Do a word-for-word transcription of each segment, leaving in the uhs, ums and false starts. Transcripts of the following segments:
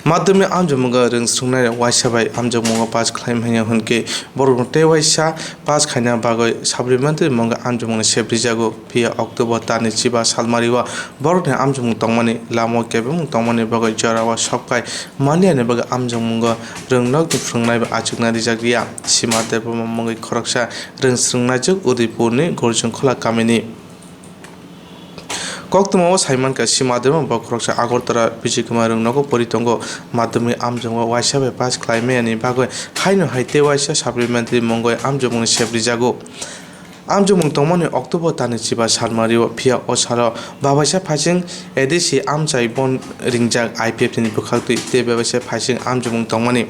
Madhyamik amjokmungo rwng swrwngnairok waisa bai amjokmungo pass khlaimanya hwnkhe borokno tei waisa pass khaina bagwi supplementary mungo amjokmungni sep rijago, phiya October tarni chiba salmario borokni amjokmung tongmani, lamao kebengmung tongmani bagwi jorao sokphai manliyani bagwi amjokmungo rwngnokni phwrwngnai bai achukna rijak liya. Sima Debbarma mungwi khoroksa rwng swrwngnaijwk Udaipurni Gorjongkhola kamini. Koktwmao saimankha, Sima Debbarma bo khoroksa Agartala Bijikuma rwngnogo pori tongo. Madhyamik amjokmungo waisa bai pass khlai mayani bagwi haino hai tei waisa supplementary mungwi amjokmungni sep rijago. Amjokmung tongmani October tarni chiba salmario, phiya o salo babaisa phaising A D C amchai bon ringjak I P F T ni bwkhaktwi tei babaisa phaising amjokmung tongmani.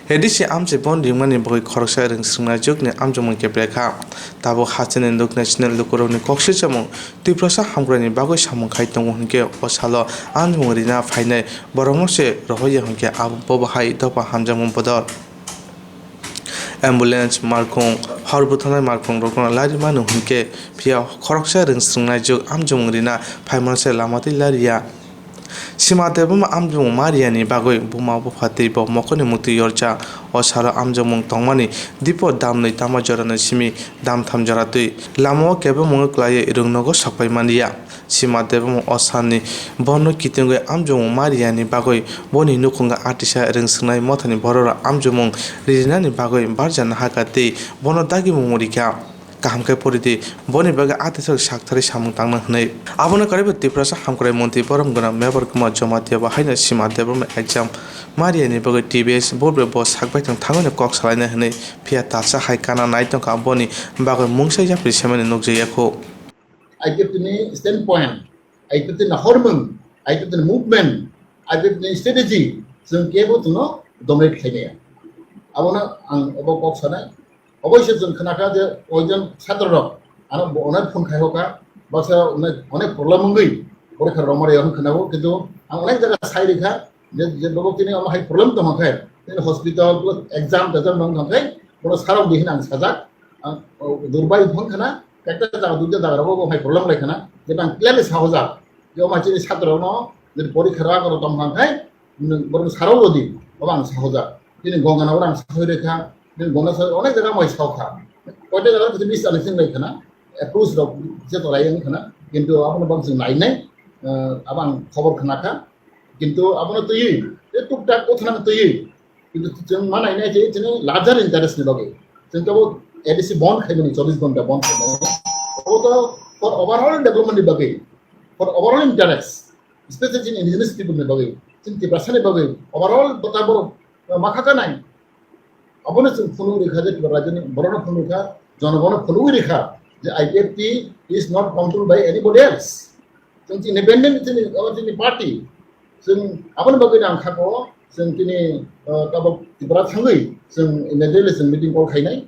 A D C amchai bon ringmani bagwi khoroksa rwng swrwngnaijwkni amjokmung keprekha. Tabuk hasteni nuk national lukurokni koksichamung Tiprasa hamkraini bagwi samung khai tongo hwnkhe o salo amjokmung rina phainai borokno se rohorya hwnkhe abo bobo hai dopha hamjakmung bodol. Ambulance, markhung, hor bwtharnai markhungrokno lari mano hwnkhe, phiya khoroksa rwng swrwngnaijwk amjokmung rina phaimano se lama twi lariya. Sima Debbarma amjokmung ma riyani bagwi buma bupha tei bo mokolni muktwi yorjak. O salo amjokmung tongmani Dipo damnwi tama jorani simi damtham jora twi lamao kebengmung klaiwi rwngnogo sokpai manliya. Sima Debbarma o salni bono kitingwi amjokmung ma riyani bagwi boni nukhungo atisa rwng swrwngnai mothani bororok amjokmung rinani bagwi barjak nahakha tei bono dagimung rikha. Kaham khe pori di, boni bagwi atisa sakthari samung tangna hwnwi. Abono kwrwibo Tiprasa hamkrai montri borom gwnang Mebar Kumar Jamatia bo haino Sima Debbarma exam ma riyani bagwi T B S bo bai bo sak baithang thangwi kok salaina hwnwi, phiya talsa hai kana nai tongkha boni bagwi mungsa yapri semani nukjakya kho. I P F T ni standpoint, I P F T ni hormung, I P F T ni movement, I P F T ni strategy, chwng kebo chwngno dominate khlaimaya. Abono ang obo kok sanai. Oboise chwng khnakha je koijon chatrorok ano bo onek phone khaihoka, baksa onek, onek problem wngwi borokha romare hwn khnago, kintu ang onek jaga sai rikha je, je bobo tini omo hai problem tongkha khe, tini hospital, exam, tejam nang thangkhe, bono sarok di hwn ang sajak, ang, o, durbai phone khna, ekta jaga, duita jaga rogo bo hai problem lai khna, je ang clearly sahojak, je omo chini chatrorokno je porikha rok tong thangkhe, nwng borokno sarok rodi, obo ang sahojak. Tini gongana oro ang sahoi rikha, tini gongana sa onek jaga mai saokha. Koita jaga tini misunderstanding lai khna, approach rok je to lai khna, kintu abono bang chwng nainai, eh, abo ang khobor khnakha. Kintu abono twiwi, je tuktak o thana twiwi. Kintu chwng ma nainai je chini larger interest ni bagwi. Chwng to A D C bond khaimani, chobbish ghonta bond khaimani. Obo to for overall development ni bagwi, for overall interest. Especially chini indigenous people ni bagwi, chini Tiprasa ni bagwi, overall bota borok, uh, makha kanai. Abono chwng phunugwi rikha je Tripura rajyoni borokno phunugkha, jonogono phunugwi rikha je I P F T is not controlled by anybody else. Chwng chini independent chini, abo chini party. Chwng aboni bagwi ang khako, chwng chini, uh, tabok Tripura thangwi, chwng immediately chwng meeting call khainai.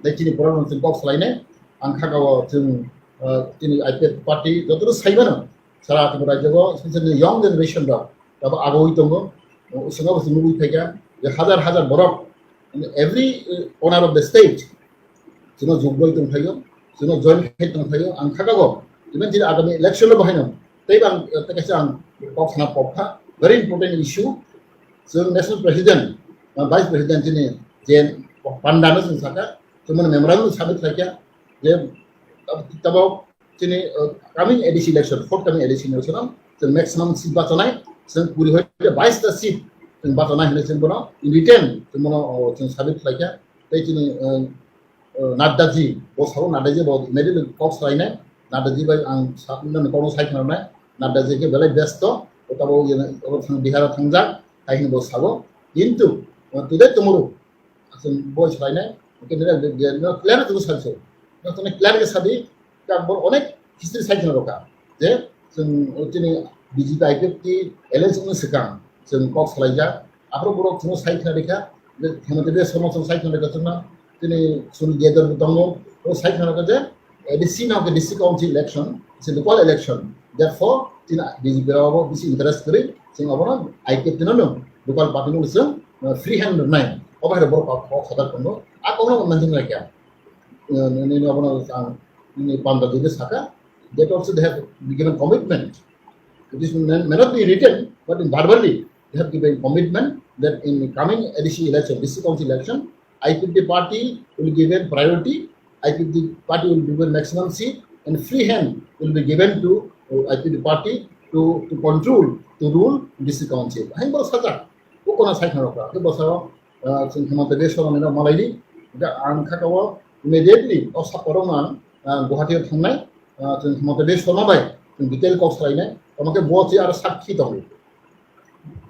Tei chini borok rok chwng kok salainai. Ang kha o chwng, ah, chini I P F T party jotono sai mano. Sara Tripura rajyo o, especially young generation rok, abo agoi tongo. Swngo bo chwng nugwi phaikha je hajar hajar borok in every, eh, corner of the state chwngno jugbai tong phaio, chwngno join khai tong phaio. Ang kha o even chini agami election o bo haino tei bang, eh, tei kaisa ang kok sana pok kha, very important issue. Chwng national president, ah, vice president chini je panda no chwng saka, chwng mano memorandum submit khlaikha je tab-, tabok chini, uh, coming A D C election, forthcoming A D C election o chwng maximum seat bachanai, chwng kuri hoi bais ta seat chwng bachanai hwnwi chwng bono in return chwng bono, uh, chwng submit khlaikha. Tei chini, uh, uh, Nadda ji, bo sao Nadda ji bo immediately kok salainai, Nadda ji bai ang sa-, nang kokno sai khna nai, Nadda ji khe belai besto, bo tabok, abo thang Bihar o thangjak, hai hwnwi bo sao. Kintu, uh, today tomorrow, Aswk boi swlainai, hwnkhe nini, nini clear khe sadi. Nini clear khe sadi, khe ang bono onek history sai khna rwkha. Je, chwng, o chini B J P I P F T alliance wngni swkang, chwng kok swlaijak. Aphuru borok chwngno sai khna rikha, je, Hemant Biswa Sarma chwng sai khna rikha chwngno, chini Sunil Yadav bo tongo, o sai khna rikha je, A D C no hwnkhe district council election, it's a local election. Therefore, chini B J P rok abo bisi interest kwrwi, chwng abono I P F T no nwng local party no chwng, uh, free hand rwnai. Obo hai borok kok, kok sadar tongo. A kokno manjing lai kha. Uh, nini abono ang nini panda dide saka. That also they have given commitment. It is may, may not be written, but in verbally, They have given commitment that in coming A D C election, district council election, I P F T party will given priority, I P F T party will given maximum seat, and free hand will be given to, uh, I P F T party to, to control, to rule district council. Hai borok sajak, o kono sai khana rok, ke bosaro, uh, chwng Himanta Biswa Sarma no malai di, da ang kha ka o immediately o saparong ang, uh, Guwahati thangnai, uh, chwng Himanta Biswa Sarma bai chwng detail kok salainai, tamo ke bo chi aro sakhi tongo.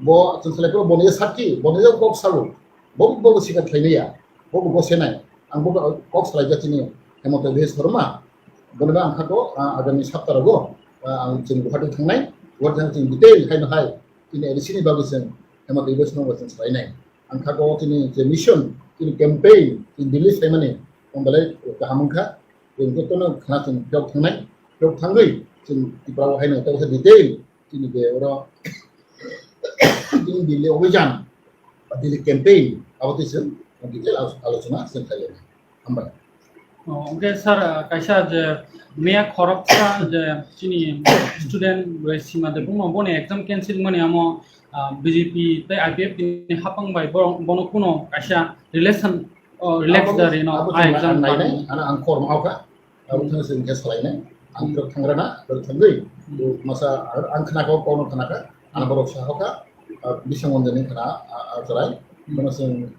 Bo chwng salai phuru boni sakhi, boni kok salo. Bo, bo, bo sikar khlainai ya. Bo, bo, bo senai. Ang bo kok salai ja chini Himanta Biswa Sarma. Boni ba ang kha ko, ah, agami sapta rogo, ah, ang chini Guwahati thangnai. Guwahati thang chini detail hai no hai. Chini A D C ni bagwi chwng Himanta Biswa Sarma chwng salainai. Ang kha ko chini je mission, chini campaign, chini Delhi saimani. Ang belai kaham wngkha. Chwng jotono khna chwng phiyok thangnai. Phiyok thangwi chwng Tripura o hai no ta detail. Chini je oro chini Delhi obijan, Delhi campaign, abo twi chwng detail alo-, alochona chwng khlai lainai. Hambai. O, hwnkhe sir, ah, kaisa je miya khoroksa je chini student bai sima de buma boni exam cancel mani amo, ah, B J P tei I P F T ni hapang bai bo-, bono kuno kaisa relation, o, relax Abo, da rino abo a chwng exam ang nainai, bani. Ano ang khor ma kha. Abo thang sing khe salainai. Ang Hmm. Trok thangrana, trok thangwi. Hmm. Masa ang khna kho, kono khna kha. Ano Hmm. Borok sa kha, ah, bising onjani khna, ah, ah, chwrai. Hmm. Bono sing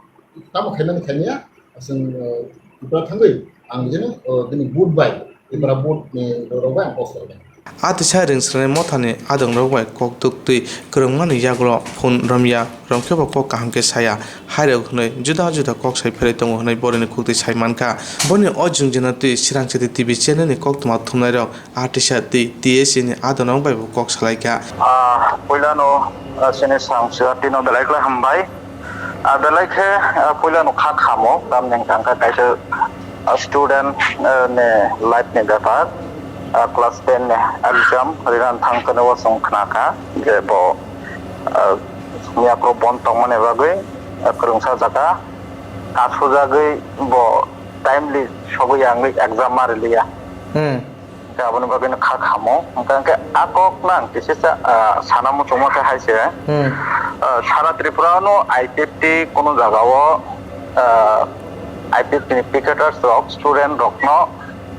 tamo khainani khainiya, sing, ah, Tripura thangwi. Ang jeno, ah, bini boot bai, Tripura Hmm. Boot ni rok bai ang kok salainai. A tisa ringsrani mothani adongrok bai kok tuktwi kwrwngmani yagulo phone romya, romkhe bo kok kaham khe saya. Hairok hwnwi juda juda kok sai pherwi tongo hwnwi bohrokni khuktwi sai mankha. Bohrokni o jwngjwngno twi Sirangsati T V channel ni koktwma thumnairok a tisa twi T S A ni adongrok bai bo kok salaikha. Ah, puilano, ah, chini Sirangsati no belai khlai hambai. Ah, belai khe, ah, puilano kha khamo, tamni hwnkha khe kaisa, ah, student, ah, ni life ni bepar, ah, class ten ni exam rinani thang khe o chwng khna kha je bo, ah, miya kro bon tongmani bagwi, ah, kwrwngsa jaka kasujagwi bo timely sogwi yangwi exam ma rwliya. Hmm. Hwnkhe aboni bagwino kha khamo. Hwnkhe, hwnkhe a kok nang kisa sa, ah, sana muchungma khe hai se. Hmm. Ah, sara Tripura no I P F T kunu jaga o, ah, I P F T ni picketers rok, student rok no,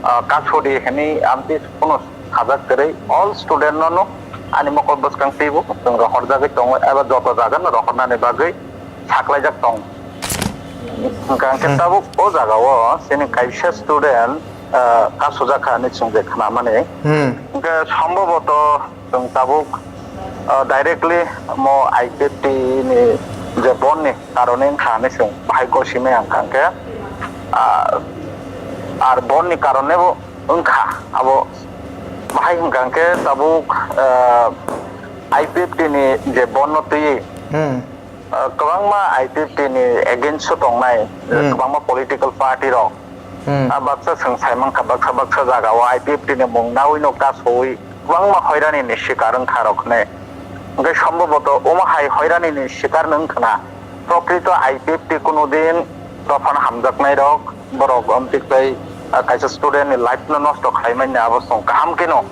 ah, kasudi hwnwi amtwi kunu sajak kwrwi all student no no ani mokol bwskang twibo chwng rohorjagwi tongo eba joto jaga no rohornani bagwi saklaijak tong. Hwnkha hwnkhe Hmm. tabuk o jaga o chini kaisa student, ah, kasujak kha hinwi chwng je khnamani. Hmm. Hwnkhe somboboto chwng tabuk, ah, directly mo I P F T ni je bon ni karone wngkha hinwi chwng bahai gosimai ang kha hwnkhe, ah, ar bon ni karone bo wngkha abo bahai hwnkha hwnkhe tabuk, ah, I P F T ni je bon no twiwi Hmm. Ah, kwbangma I P F T ni against o tongnai, Hmm. kwbangma political party rok. Hmm. Ah, baksa chwng sai mankha, baksa baksa jaga o I P F T ni mung naui no kasui kwbangma hoirani ni sikar wngkha rok hinwi. Hwnkhe somboboto omo hai hoirani ni sikar no wngkhwna. Prokrito I P F T kunu din dophano hamjaknai rok, borok amtwi tei, ah, kaisa student ni life no nosto khlai manya abo chwng kaham kheno,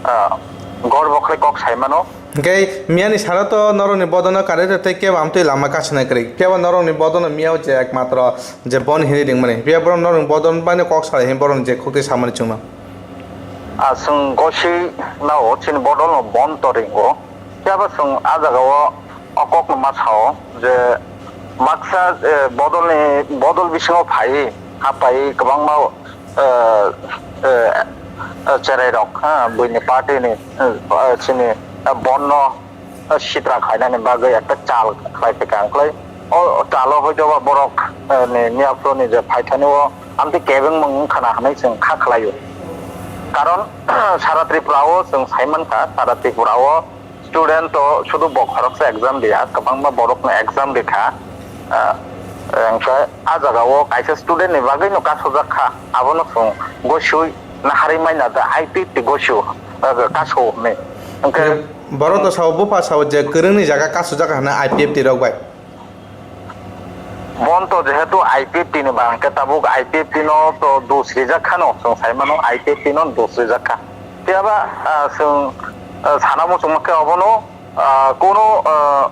ah, gorbo khlai kok sai mano. Hwnkhe miyani sara to norokni bodono karwi rw tei kebo amtwi lama kasinai kwrwi. Kebo norokni bodono miyao je ekmatro je bon hinwi ringmani. Phiya borok norokni bodol baino kok salai hwnwi borokni je khuktwi samani chwngno. Ah, chwng gosi nao chini bodolno bon to ringo. Phiya ba chwng ah jagao o kokno ma sao je baksa, eh, bodolni, bodol bisingo phaiwi, haphaiwi kwbangma eh, eh, eh, cherairok, ha, buini party ni, eh, chini, eh, bonno, eh, sitra khainani bagwi ekta chal khlai phaikha ang khlai. O chalo hoito ba borok, eh, ni miyaphru ni je phaithani o amtwi kebengmung wngkhana hinwi chwng kha khlaio. Karon, sara Tripura o chwng saimankha, sara Tripura o student to sudu bo khoroksa exam riya, kwbangma borokno exam rikha. Ah, hwnkhe ah jagao kaisa student ni bagwino kasujak kha, abono chwng gosiui naharwi manya da I P F T gosio, ah, kasu hwnwi. Hwnkhe borok to sao, bupha sao je kwrwngni jaga kasujak kha hwnwi I P F T rok bai. Bon to jehetu I P F T ni ba hwnkhe tabuk I P F T no to dos rijak khano, chwng sai mano I P F T no dos rijak kha. Phiya ba, ah, chwng, ah, sana muchungma khe obono, ah, kono, ah,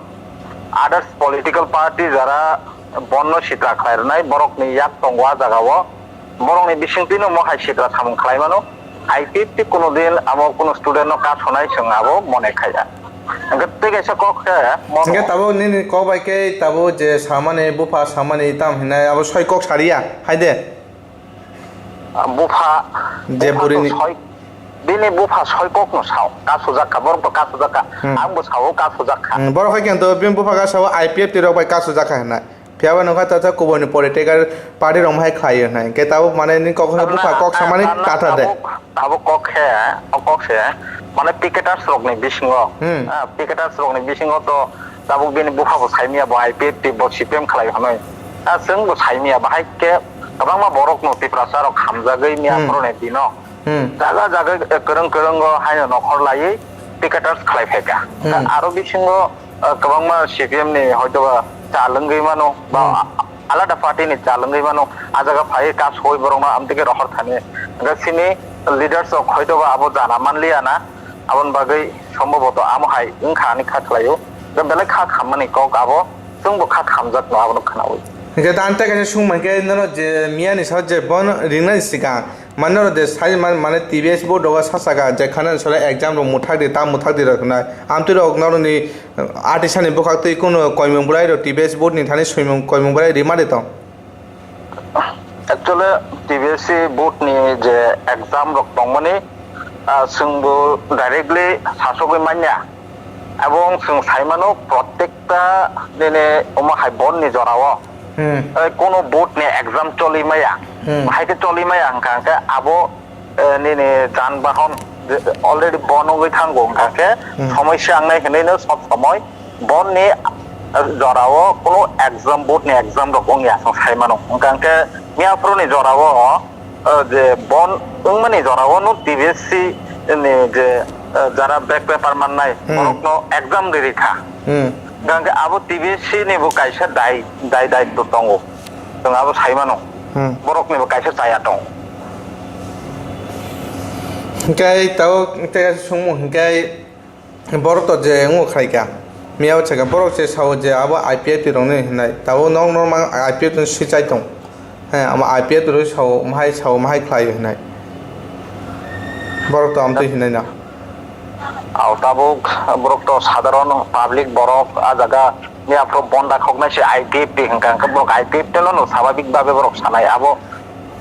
Others political party jara bono sitra khlai rwnai, borokni yak tongo a jagao, borokni bisingtwino mohai sitra samung khlai mano. I P F T kuno din amo kuno student no kasonai chwng abo mone khaiya. Hwnkhe tei kaisa kok khe mono. Hwnkhe tabuk nini kok bai khe tabuk je samani bupha samani tam hinai abo soi kok sariya hai de. Bupha, je bupha to burini soi, bini bupha soi kok no sao, kasujak kha, borok to kasujak kha, hmm, ang bo sao kasujak kha. Hmm, borok hai khe to bini bupha ka sao I P F T rok bai kasujak kha hinai. Phiya ba nokha ta ta kubuni political party rok hai khlai hinai. Hwnkhe tabuk mane ni kok no bupha kok samani katha de. Tabuk, tabuk kok khe, o kok se, mane picketers rok ni bisingo, hmm, ah, picketers rok ni bisingo to tabuk bini bupha bo saimya bo I P F T bo C P M khlai hinoi. Ah, chwng bo saimya bahai khe kwbangma borok no Tiprasa rok hamjagwi miya, hmm, phuru ni dino. Hmm. Jaga jaga, eh, kwrwng kwrwngo haino nokhor laiwi picketers khlai phaikha. Hmm. Aro bisingo, eh, kwbangma C P M ni hoitoba cha lwngwi mano, ba, hmm, a-, alada party ni cha lwngwi mano, a jaga phaiwi kasoi borokno amtwkhe rohor thani. Hwnkhe sini leaders rok hoitoba abo jana manliya na, aboni bagwi sombhoboto amo hai wngkha ani kha khlaio. Hwnkhe belai kha khammani kok abo, chwngbo kha khamjakno abono khnaui. Hwnkhe dan tei kaisa sung mankhe nono je miyani salo je bono ringnani swkang, Mane norok de sai man, mane T B S board rogo sasaga je khana solo exam rok muthak di, ta muthak di rok hinai. Amtwi rok norokni, ah, atisani bwkhak twi kuno koimung bwrai rok T B S board ni thani swimung koimung bwrai rima de tong. Actually, T B S board ni je exam rok tongmani, ah, chwngbo directly sasogwi manya. Abo wng chwng sai mano, protekta nini omo hai bond ni jora o, hmm, eh, kono board ni exam choli maya. Hmm. Hai khe choli maya hwnkha hwnkhe abo, eh, nini jan bahon je already bond wngwi thango hwnkha hwnkhe, hmm, somosya wngnai hinwi no sob somoi bond ni, eh, jora o kono exam, board ni exam rok wngya chwng sai mano. Hwnkha hwnkhe miyaphuru ni jora o, eh, je bond wngmani jora o no T B S C ni je, eh, jara back paper mannai, hmm, borok no exam ri ri kha. Hmm. Hwnkhe abo T B S C ni bo kaisa dai, dai daitw tongo. Chwng abo sai mano. Hmm. Borok ni bo kaisa chaya tongo. Hwnkhe tao tei sungmung hwnkhe borok to je wngo khlai kha. Miya o chakha borok se sao je abo I P F T rok ni hinai. Tao nok normal I P F T ni swi chai tong. He, amo I P F rwi sao, mahai sao, mahai khlai hinai. Borok to amtwi hinai na. Ao tabuk borok to sadharon public borok, a jaga ni aphuru bonda khoknai se I P F T hwnkha, hwnkhe borok I P F T no no swabhabik bhabe borok sanai. Abo,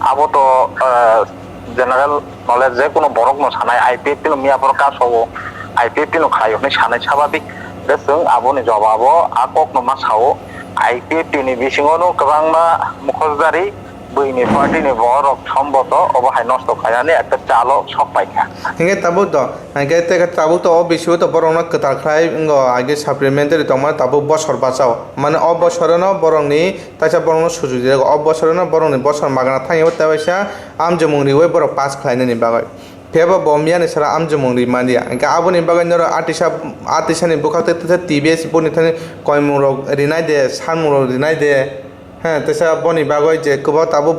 abo to, eh, general knowledge, je kono borok no sanai, I P F T no miya phoro kaso o, I P F T no khlai hinwi sanai swabhabik. Hwnkhe chwng aboni jobabo a kok no ma sao, I P F T ni bisingo no kwbangma mukhosjari, buini party ni borok somboto obo hai nosto khainani ekta chalo sok paikha. Hingke tabuk do, hingke tei tabuk to o bisingo to borok no kwtal khlai wngo, age supplementary tongmani tabuk bosor bachao. Mane o bosoro no borok ni taisa borok no sujuk rijak, o bosoro no borok ni bosor magna thang yabo tei waisa amjomung riwi borok pass khlai nani bagwi. Phiya ba bo miya ni sara amjomung ri man ya. Hingke aboni bagwi norok atisa, atisa ni bwkhak tei tei T B S bo ni thani koimung rok rinai de, sanmung rok rinai de. He, teisa boni bagwi je kwbang tabuk,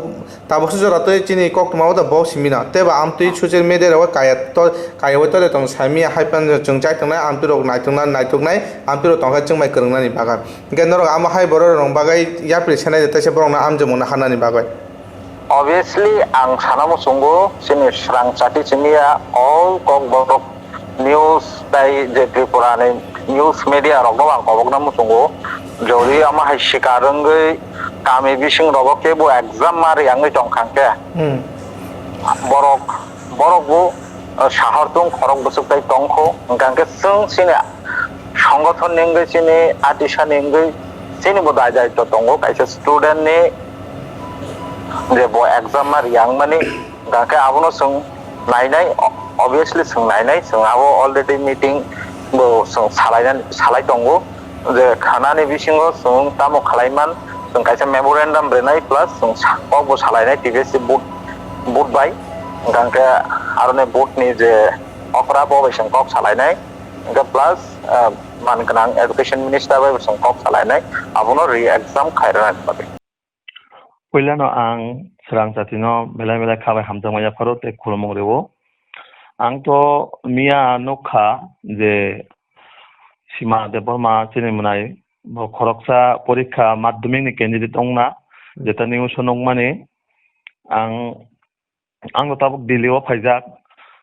tabukse jora twi chini koktwma o da bo simi na. Tei ba amtwi social media rogo kaya to, kaya wi tole tong saimi hai phano chwng chai tongnai, amtwi rok naitukna, naituknai, amtwi rok tongkhe chwng bai kwrwngnani bagwi. Hingke norok amo hai borok rok bagwi yapri senai de teisa borok no amjomung no hanani bagwi. Obviously, ang sana muchungo, chini srang chati simi ya, all Kokborok news tai je Tripura ni news media rok no ang kobokna muchungo. Jodi ama hai sikar wngwi kami bising rogo kebo exam ma riyangwi tongkha hwnkhe, hmm, borok, borok bo, eh, sahor tung khorok bwswk tai tongkho, hwnkha hwnkhe chwng chini songothon ni wngwi, chini atisa ni wngwi, chini bo dai daitw tongo, kaisa student ni je bo exam ma riyang mani, hwnkha khe abono chwng nainai, o-, obviously chwng nainai, chwng abo already meeting bo chwng salainani, salai tongo, je khanani bisingo chwng tamo khlai man, chwng kaisa memorandum rwnai plus chwng sa-, kok bo salainai T B S C board, board bai, hwnkha khe aroni board ni je okra bo bai chwng kok salainai, hwnkha plus, ah, man gwnang education minister bai bo chwng kok salainai, abono re-exam khairwnani bagwi. Puilano ang Srang Chatino belai belai kha bai hamjakma yapharo tei khulumung rwo. Ang to miya nukha je Sima Debbarma chini mwnai bo khoroksa porikha madhyamik ni candidate wngna, Hmm. jeta news o nukmani ang, ang tabuk Delhi o phaijak,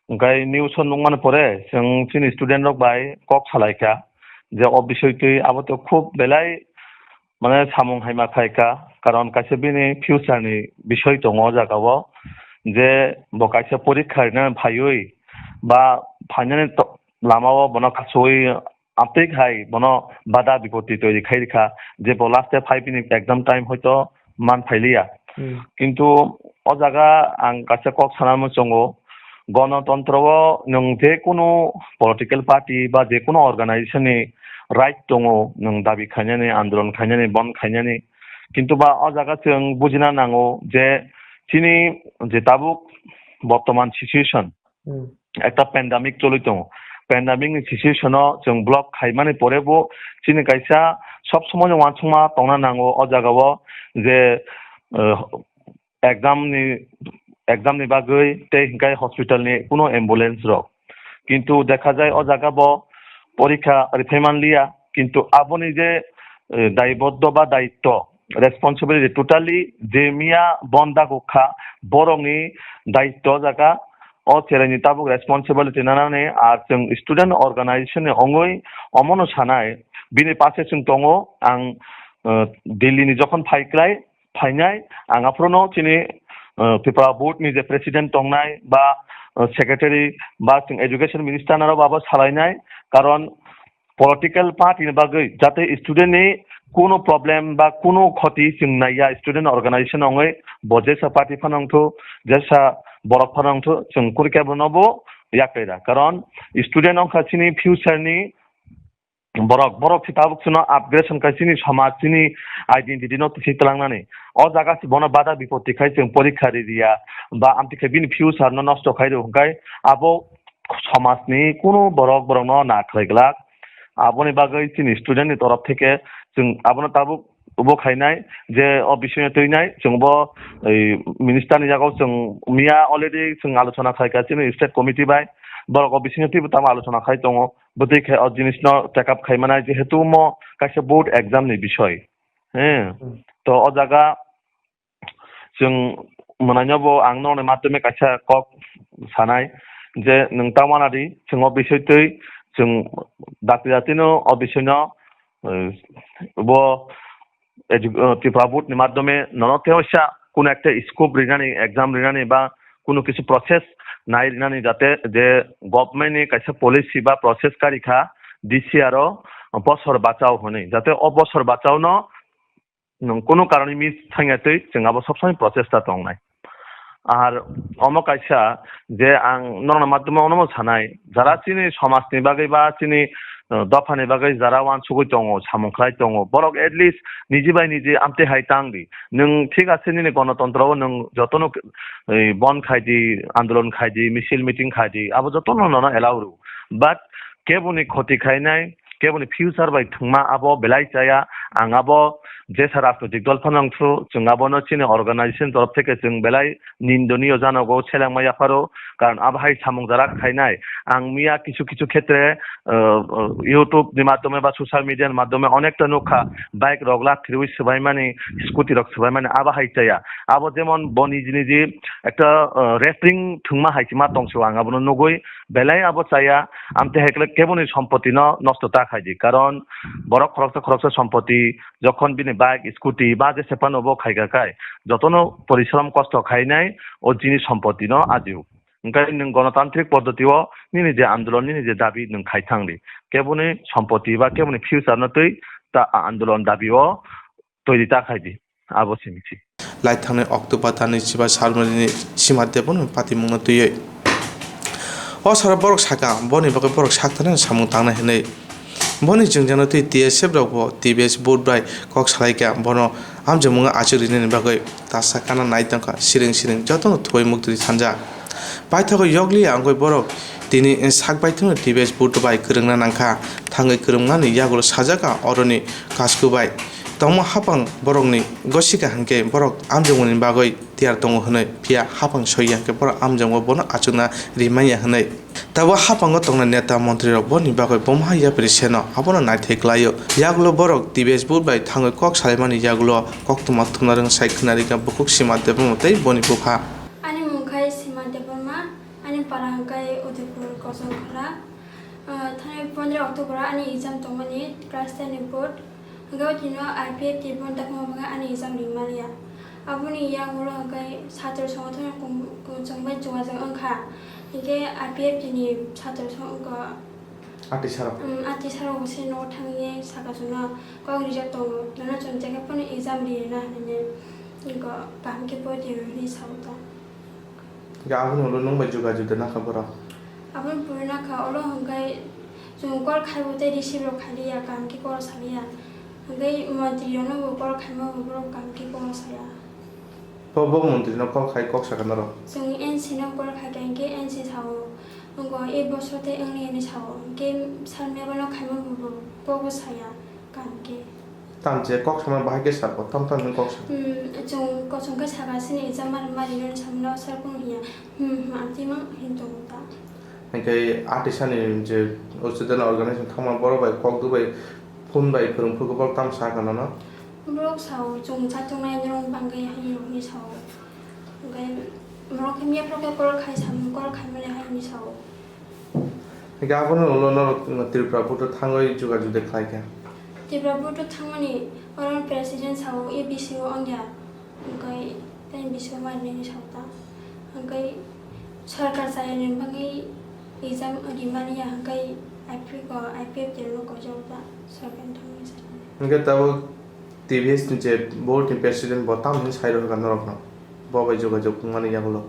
hwnkhe news o nukmani pore chwng chini student rok bai kok salaikha je o bisoi twi abo to khub belai mane samung haima khaikha, karon kaisa bini future ni bisoi tongo o jaga o, je bo kaisa porikha rina phaiwi ba phainani to-, lama o bono kasui amtwi hai bono bada bipoti toiri khai rikha, je bo last e phai bini exam time hoito man phailiya. Hmm. Kintu o jaga ang kaisa kok sana muchungo, gonotontro o nwng je kunu political party ba je kunu organization ni right tongo, nwng dabi khainani, andolon khainani, bon khainani. Kintu ba o jaga chwng bujina nango je chini je tabuk bortoman situation, Hmm. ekta pandemic choli tongo. Pandemic ni situation o chwng block khaimani pore bo chini kaisa sob somoi no uansukma tongna nango o jaga o je, eh, exam ni, exam ni bagwi tei hinkhe hospital ni kuno ambulance rok. Kintu dekha jai o jaga bo porikha riphaimani liya, kintu aboni je, eh, daiboddo ba daitto, responsibility totally je miya bon daguk kha, borokni daitto o jaga o cheraini tabuk responsibility nanani, ar chwng student organization ni ongwi omono sanai, bini pase chwng tongo, ang, eh, Delhi ni jokhon phai klai, phainai, ang aphuru no chini, eh, Tripura board ni je president tongnai ba, eh, secretary ba chwng education minister no abo salainai, karon political party ni bagwi jate student ni kuno problem ba kuno khoti chwng naiya, student organization ongwi bo jesa party phano wngthu, jesa borok phano wngthu, chwng kuri kebo no bo yakai da, karon student wngkha chini future ni borok, borok se tabuk chwngno upgrade wngkha chini somaj, chini identity no tisi twlangnani. O jaga se bono bada bipoti khai chwng porikha ri riya, ba amtwi khe bini future no nosto khai rw hwnkhe abo somaj ni kunu borok, borok no na khlai glak. Aboni bagwi chini student ni torof theke chwng abono tabuk bo khainai je o bisingno twinai chwng bo, ei, minister ni yago chwng miya already chwng alochona khaikha chini state committee bai, borok o bisingno twibo tamo alochona khai tongo. Bwtwi khe o jinisno take up khai manai, jehetu omo kaisa board exam ni bisoi. He. Hmm. To o jaga chwng mwnaino bo ang norokni madhyome kaisa kok sanai je nwng ta wanadi chwng o bisoi twi chwng dakti dakti no o bisoi no, eh, bo edu-, eh, Tripura board ni madhyome nono teosa kuno ekta scope rinani, exam rinani ba kuno kisu process nai rinani, jate je government ni kaisa policy ba process karikha D C R o bosor bachao hwnwi, jate o bosor bachao no nwng kuno karoni miss thangya twi chwng abo sob somoi prochesta tongnai. Ar omo kaisa je ang norokni madhyome onomo sanai, jara chini somajni bagwi ba chini, uh, dophani bagwi jara uansugwi tongo, samung khlai tongo, borok at least niji bai niji amtwi hai tang di. Nwng thik ase nini gonotontro o nwng jotono, eh, bon khai di, andolon khai di, misil meeting khai di, abo jotono nono allow rw. But keboni khoti khainai, keboni future bai thwngma abo belai chaya. Ang abo jesa rajnoitik dol phano wngthu, chwng abono chini organization torof theke chwng belai nindoniyo janogo selengma yapharo, karon abo hai samung jara khainai. Ang miya kisu kisu khetre, uh, uh, YouTube ni madhyome ba social media ni madhyome onekta nukha, bike rok lak khirwi swbaimani, scooty rok swbaimani, abo hai chaya. Abo jemon bo niji niji ekta, uh, wrestling thwngma hai se ma tongse, ang abono nugwi belai abo chaya. Amtwi hai khe keboni sompoti no nosto ta khai di, karon borok khoroksa khoroksa sompoti jokhon bini bike, scooty ba jese phano bo khaika khai, jotono porishrom kosto khainai o chini sompoti no ajio. Hwnkhe nwng gonotantrik poddoti o nini je andolon, nini je dabi nwng khai thang di, keboni sompoti ba keboni future no twi ta andolon dabi o toiri ta khai di. Abo simi si. Laithangnai October talni chiba salmani sima tei bono patimungno twiwi. O sara borok saka, boni bagwi borok sakthani samung tangnai hwnwi. Boni jwngjano twi T S F rokbo T B S board bai kok salaikha, bono amjokmungo achuk rinani bagwi ta sakana nai tongkha, siring siring jotono thubai muktwi sanja. Paithago yokliya wngwi borok tini sak baithangno T B S board bai kwrwngna nangkha, thangwi kwrwngmani yagulo sajak oroni kasku bai. Tongma hapang borokni gosika hwnkhe borok amjokmani bagwi tiyar tongo hwnwi, phiya hapang soiya hwnkhe borok amjokma bono achukna rimanya hwnwi. Tabuk hapango tongnai neta montrirok boni bagwi bomoha yapri seno abono naithai klaio. Yagulo borok T V S board bai thangwi kok salaimani yagulo koktwma thumnarwng sai khwnarikha bukhuk Sima Debbarma tei boni bupha. Ani mung khai Sima Debbarma, ani para hwnkhe Udaipur Kosongkhora. Ah, thani pondro October ani exam tongmani class ten ni board. Hwnkhe o dino I P F T board dakma bagwi ani exam rimaliya. Aboni yagulo hwnkhe satro songothon kum-, kumchwng bai jogajog wngkha. Hwnkhe I P F T ni satro song-, wngkha. Ati sarok. Um, ati sarok se nogo thangwi saka chwngno kok rijak tongo. Nono chwng jekhe phano exam ririna hinwi wngkha, kaham khe pori rw hinwi sao ta. Hwnkhe aboni ulo nwng bai jogajog de nakha borok? Aboni pore nakha, olo hwnkhe chwng call khaibo tei receive rok khailiya, kaham khe call saliya. Hwnkhe montri rokno bo call khaima bo borok kaham khe call saya. Bo, bo montri no call khai kok sakha norok? Chwng N C no call khaikha hwnkhe N C sao, wngkha e bosor tei wngni hinwi sao, hwnkhe sir meba no khaima bo kok bo saya kaham khe. Tamo je kok sama bahai khe sabo, tamo tamo hwn kok sa. Hmm, chwng kochom khe saka chini exam mari mari nini samno sir kunu hiya. Hmm, hmm, ang timo hin tongo ta. Hwnkhe ati sani je student organization thangma borok bai kok dwbai phone bai phwrwng phuru borok tamo sa kha nono? Borok sao chwng chatung nai norok bangwi hai rokni sao. Hwnkhe borok khe miya phoro khe call khai samung call khai mani hai hwnwi sao. Hwnkhe aboni ulo norok Tripura board o thangwi jogajog de khlai kha? Tripura board o thangmani oro president sao A B C o wngya, hwnkhe tei B C o marinani sao ta. Hwnkhe sorkar chayani bagwi exam rimani ya, hwnkhe I P F T no koijago ta sorkar thangmani sao. Hwnkhe tabuk T V S ni je board ni president bo tamo hwnwi sai rwkha norokno, bo bai jogajog wngmani yagulo?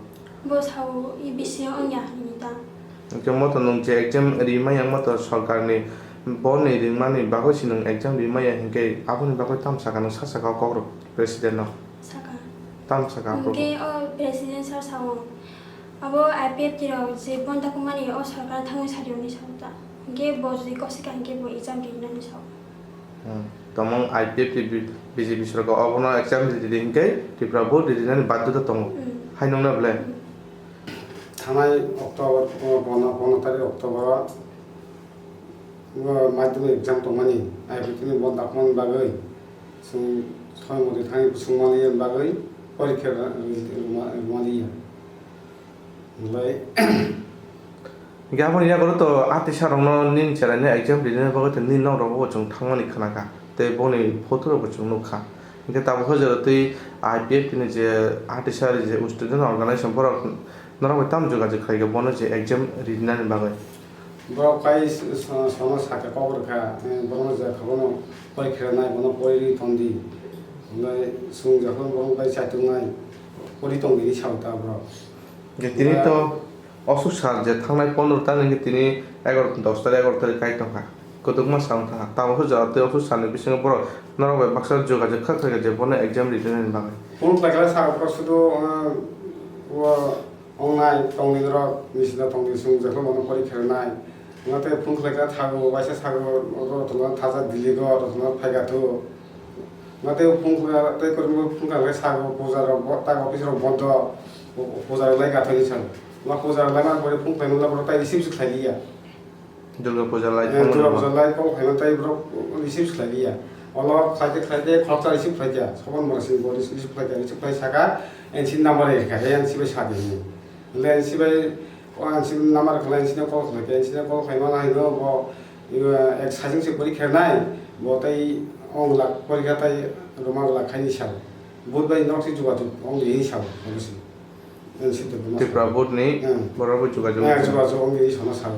Bo sao A B C o wngya hinwi ta. Hwnkhe moto nwng je exam rimaya moto sorkarni board ni ringmani bagwi se nwng exam rimaya hinkhe aboni bagwi tamo sakha nwng sa sakha o kokrok president no? Sakha. Tamo sakha aphuru? Hwnkhe o president sir sao, abo I P F T rok je bonda kumani o sorkar thangwi sadi hwnwi sao ta. Hwnkhe bo jodi kok se kha hinkhe bo exam rinani sao. Hmm. Tamo I P F T B-, B J P sorkar obono exam ridi hinkhe Tripura board ridinani badhyota tongo. Hmm. Hai nungna belai? Hmm. Thanai October, o, bono, bono tarik October o, o, madhyamik exam tongmani, I P F T ni bo dakmani bagwi, chwng soi modi thani swngmani bagwi porikha rw-, rw-, rwma-, rwmani ya. Belai. Hingke aboni yago to ati sarokno nini cheraino exam rinani bagwi tei nini nok rogo bo chwng thangmani khna kha, tei boni photo rok bo chwng nuk kha. Hingke tabuk o jora twi I P F T ni je ati sari je student organization borok norok bai tamo jogajog khlai kha bono je exam rinani bagwi? Borok kai s-, s-, sono sakha kok rwkha, eh, borokno je kha bono pori khe rwnai, bono pori tong di. Hwnbai chwng jephuru borok bai chaitung nai, pori tong di hinwi sao ta borok. Hingke tini to Osuk sal je thangnai pondro tarik hingke tini egaroh, dos tarik, egaroh tarik kai tongkha. Kwdwkma sal wngkha. Tabukhe jora tei osuk salni bisingo borok norok bai baksa jogajog kha khlaikha je bono exam rinani bagwi. Phone khlaikha sakha borok sudu, uh, o, ongnai tongdi norok, nisina tongdi chwng jephru bono pori khe rwnai. Nwng tei phone khlaikha thago, waisa sago, oro tongo thaja Delhi go, oro tongo phaikha thu. Nwng tei phone khlai, tei kwrwngbo phone khlai sago, puja rok bo, tak office rok bondo, pu-, puja rok lai gathani sal. Nwng puja rok lai man pore phone khlai nang borok tai receive se khlai liya. Durga puja lai Eh, phone Durga rok. Puja lai call khlai man tai borok receive se khlai liya. Olo khlai tei khlai tei khoroksa receive khlai kha. Soban mora sing bo receive khlai kha, receive khlai saka, N C number rikha, N C bai sadi hinwi. Le N C bai, o N C number khlai, N C no call khlai kha, N C no call khlai man hai no bo, Iba ek sajing se porikha nai, bo tai ong lak porikha tai rwma glak khaini sal. Budh bai nok se jogajog ong di hinwi sal, abo se. N C Tripura Board ni Hmm. borok bo jogajog Eh, wngkha. Jogajog ong di hinwi sana sal,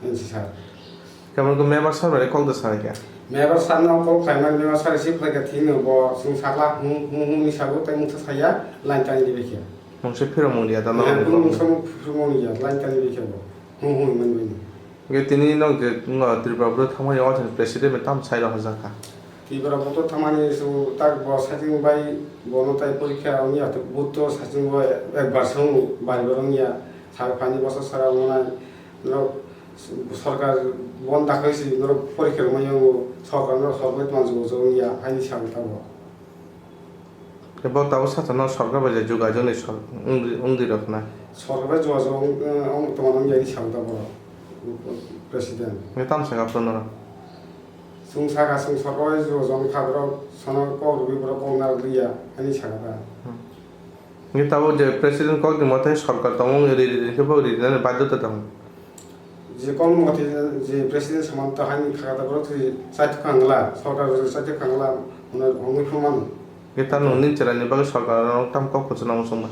N C sal. Khe abo member sir bai kok da sai kha? Member sir no call khlaimani, member sir receive khlai kha thwino bo chwng sakla hum, hum, hum hinwi sabo tai mungsa saya line tani di bai kha. Mungsa phirok mung ya da no Eh, mung kok. Mungsa mung phirok mung ya, line tani di bai kha bo. Hum, hum hinwi mani bai ni. Hingke tini nog je wngkha Tripura Board o thangmani o president bai tamo sai rok hajak kha. Tripura Board o thangmani chwng tak bo saichung bai bono tai porikha wngya, Board o saichung bai ekbar se wng bai bar wngya, sal phaini bosor sara wngnai norok Sorkar bon dakhai si norok porikha rwmani yango sorkar no sorbai tongma jogajag wngya haini sakha tabuk. Bo tabuk sacha no sorkar bai je jogajag ni sor-, wngdi, wngdi rok na. Sorkar bai jogajag wng, wng tongma nang yani sakha tabuk president. Nge tam sakha phano norok? Chwng sakha chwng sorkar bai jogajag wngkha borok sono kok rwgwi borok kok narwkliya haini sakha ta. Hmm. Hingke tabuk je president kokni mote sorkar tongo, wngwi ri ri ri khe bo ri rinani badhyota tongo. Je kokni mote je president samani ta haini kha ta borok twi chaithok kangla, sorkar chaithok kangla, hwnwi phano mano. Hingke ta nwng nini chwraini bagwi sorkar rok tam kok kwchwlangma chwngma?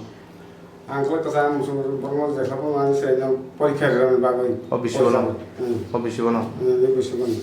Ang khlai kwcham muchung borokno je kha phano ani chwraino porikha rwna bagwi. O bisi bono? Hmm. O bisi bono? Hmm, o bisi bono.